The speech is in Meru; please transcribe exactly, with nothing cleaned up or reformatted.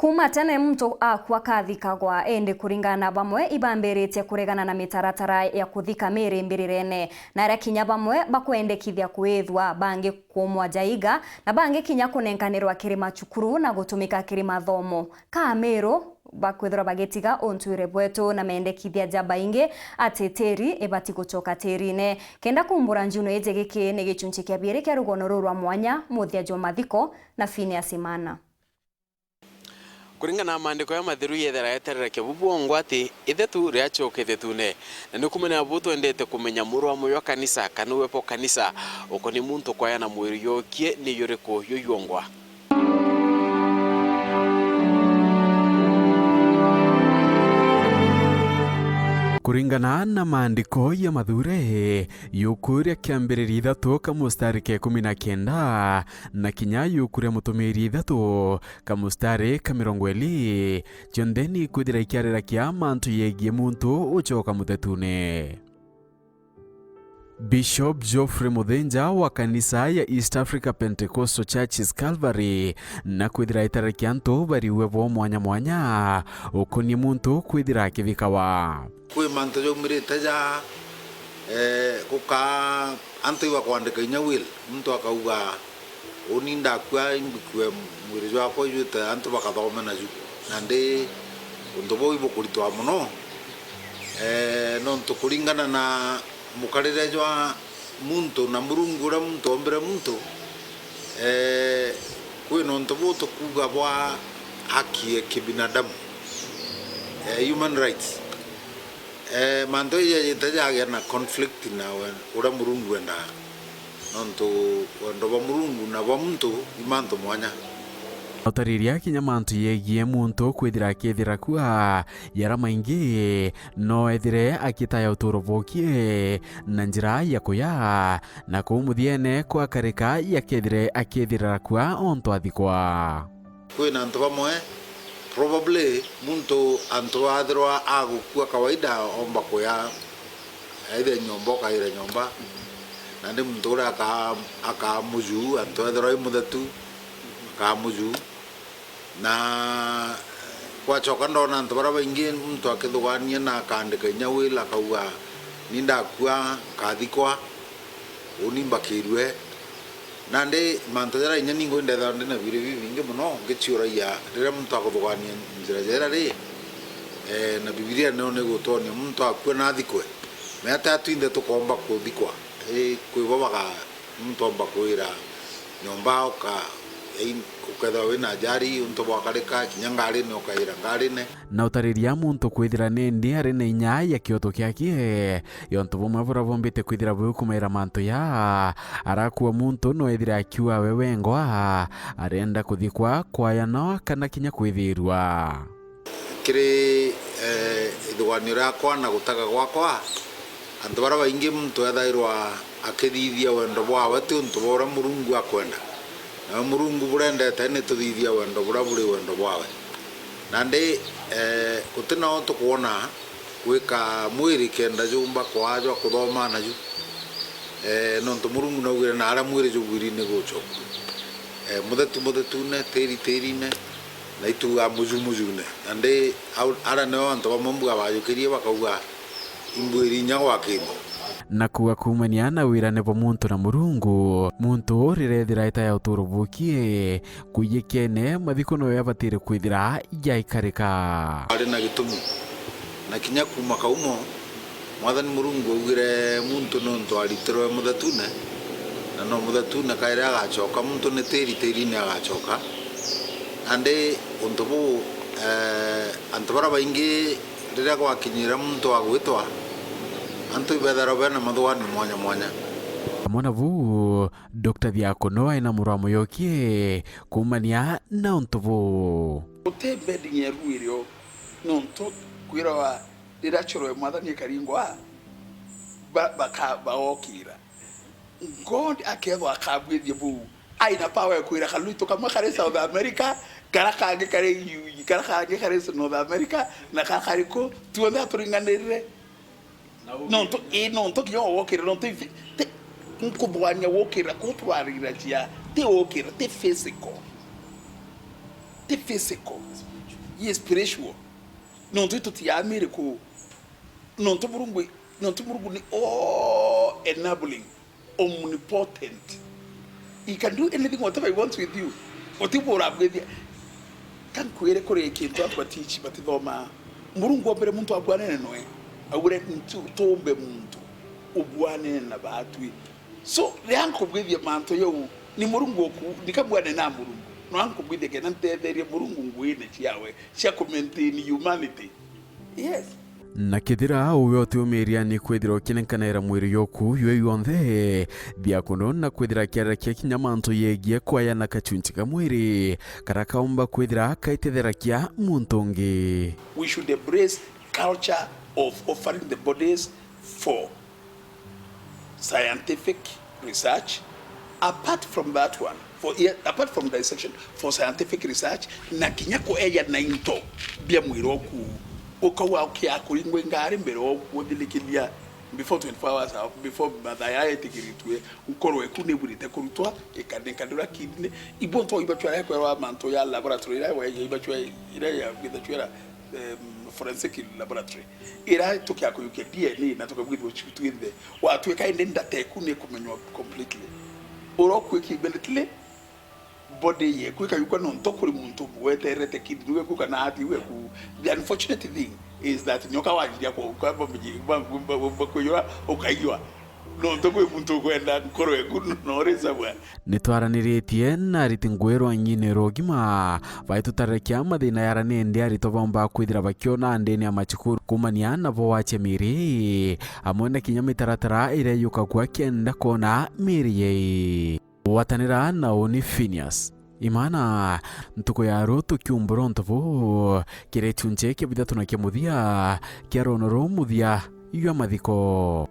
Kuuma tene muntu akua kathikagwa, indi kuringana na bamwe ibambiritie kuregana na mitaratara ya kuthika miri mbirirene, na aria kinya bamwe bakwendekithia kwithwa, bangi kuumwa jaiga, na bangi kinya kunenkanirwa kiri macukuru na gutumika kiri mathomo. Ka Amiru bakwithirwa bagitiga untwire bwetu na mendekithia ja baingi ati tiri ibati gucoka tirine. Kenda kumbura njuno iji, giki ni gichunchi kia biiri kia rugono ruu rwa mwanya, muthia jwa mathiko na Phineas Imana. Kuringana na maandiko ya matheru, yethera yeterere kibu bwongwa ati ithetu riacoke ithetune. Na ni kumenya bu twendete kumenya muru wa muyo wa kanisa, kana uwe bo kanisa, ukoni muntu kwaya na mwiri yokie ni yuriku yuyongwa. Kuringana na maandiko ya mathure, yuku ria kiambiriria ithatu ka mustari ka ikumi na kenda, na kinya yuku ria mutumiri ithatu ka mustari ka mirongo iri, cionthe ni ikwithira ikiarira kia mantu yegie muntu ucoka mutetune. Bishop Geoffrey Muthinja wa kanisa ya East Africa Pentecostal Churches Calvary, na kwithira itara kia antu bariwe bo mwanya mwanya ukonie muntu kwithira akithikawa. Kwi mantu jaumirite ja, eh, guka antu ibakwandika inya will, muntu akauga, uni ndakua imbikue mwiri jwakwa ijwite antu bakathome naju. Nandi untu buu ibukuritwa mono, eh, nontu kuringana na mukarire jwa muntu na Murungu uria muntu ombire muntu, eh, kwina untu buu tukuuga bwa haki ya kibinadamu, eh, human rights. Eh, mantu jaijite jagia na conflict na we-, uria Murungu wendaa. Nontu wendo bwa Murungu na bwa muntu i mantu mwanya. Utariria kinya mantu yegie muntu kwithira akithira kua, yara maingi no ethire akitaya uturo bwokie na njira ya kuya, na kuu muthiene kwakarika yakethire akithirira kua ontu athikwa. Kwina antu bamwe, probably, muntu antu athirwa agukua kawaida, omba kuya either nyomba, ukaira nyomba, nandi muntu uria aka-, akamuju, antu ethirwa i muthetu, akamuju. Na gwacoka ndona antu baria baingi, muntu akithugania na akaandika inya will, akauga, ni ndakua, nkathikwa. Uni mbakirue. Nandi mantu jaria inya ningwa indethagwa ndi na biuria bibingi mono, ngiciuragia riria muntu akuthugania njira jera ri, eh, na Bibilia nio nigutwonia muntu akua na athikwe. Ni atia twinthe tukomba kuthikwa? I, kwi bo baga-, muntu omba kwira nyomba uka-, ukethirwa wina ajari, untu bwakarika, kinya ngarine ukaira ngarine. Na utariria muntu kwithira nindi ari na inya ya kioto kiake, yontu bumwe buria bumbite kwithira bukumaira mantu ya arakua muntu no ethire akiua we wengwa, arenda kuthikwa kwaya no kana kinya kwithirwa. Kiri, eh, ithuganio riakwa na gutega gwakwa, antu baria baingi muntu ethairwa akithithia wendo bwawe ti untu bwa uria Murungu akwenda. Nawe Murungu burendete ni tuthithia wendo buria buri wendo bwawe. Nandi, eh, guti nao tukwona gwika mwiri kenda jumba kwaa jwa kuthoma naju. Eh, nontu Murungu naugire na aria mwiri jugwiri ni gucokua. Eh, muthetu muthetune, tiri tirine, na ituga muju mujune. Nandi au, aria nio antu bamwe mbuga bajukirie bakauga, imbwiri inya gwa kingo. Na kuuga kuumania na wirane bwa muntu na Murungu, muntu riria ethira eta ya uturo bukie, kuiyikene, mathiko noyo yabatire kwithira yaikarika. Ari na gitumi, na kinya kuuma kaumo, Mwathani Murungu augire muntu nontu aritirwe muthetune, na no muthetune kairi agacoka, muntu ni tiri, tirine agacoka. Nandi untu buu, eh, antu baria baingi riria gwakinyira muntu agwitwa, antu ibethagirwa bena mathuganio mwanya mwanya. Amwe na buu, Doctor Thiakono aina muru wa muyokie kuumania na untu buu. Guti bedding ya ruo irio, nontu kwirawa riria choro ya Mwathani ikaringwa, ba-, baka-, baokira. God akethwa akabwithia buu, aina power ya kwira kalwitu kamwe kari South America, kara kangi kari U E, kara kangi kari North America, na kara kari ku, tuonthe aturinganirire. Nontu, ii, nontu kinya wokira, nontu ifi-, ti, nkuthugania wokira, kuu turarira cia, ti wokira, ti physical. Ti physical. He is spiritual. Nontu itutiaa miri kuu. Nontu Murungu, nontu Murungu ni all enabling, omnipotent. He can do anything, whatever he wants with you. Guti bura bwithia. Ka nkwire kuri kintu antu batichi batithomaa. Murungu ombire muntu abwanene noe. Augire, "Ntu-, tuumbe muntu ubwanene na batwi." So, riria nkubwithia mantu jau, ni Murungu oku, ni kabwane na Murungu. No ankubwithia kenda ntetherie Murungu nguine ciawe cia ku maintain humanity. Yes. Na kethira uwe utiumiria ni kwithira ukinenkanira mwiri joku jwe yonthe, thia kundu na kwithira kiarakia kinya mantu yegie kwaya na kachunchi ka mwiri, karia kaumba kwithira kaitetherakia muntu ungi. We should embrace culture of offering the bodies for scientific research. Apart from that one, for, yeah, apart from dissection, for scientific research, na kinya kueja na into bia mwiri oku, ukauga, "Okay, akuringwe ngari mbere oku uthirikithia before twenty-four hours, before mathaa jaya itikiritue, nkoro eku ni ibwirite kurutwa, ikanenkanirwa kidney." Ibo nto ibachwera kwerwa mantu ya laboratory, ira ibachwera, ira ya githachwera, em, forensic laboratory. Ira tukia kuyukia D N A na tukabwithirwa twinthe, watwika indi ndata eku ni kumenywa completely. Ura ukuika immediately, body yeku ikayukwa nontu kuri muntu umwe weterete kidney weku kana heart yeku. The unfortunate thing is that nyoka wanjiria ku-, kwa-, ba-, ba-, ba-, ba-, kwiyura ukaiywa. Nontu kwi muntu ukwenda nkoro eku no ri sawa. Nitwaraniritie na ariti ngugi rwang'ini rwa ugima, baitutarikia mathina yara nindi aritwa baumba kwithira bakiona ndene ya macukuru kumania nabo wache miri, amwe na kinya mitaratara iria yukagua kenda kona miri yei. Gwatanira na uni Phineas. Imana, ntuku ya ru tukiumbura untu buu, kiri chunche kia bithatu na kia muthia kia rono ruu muthia jwa mathiko.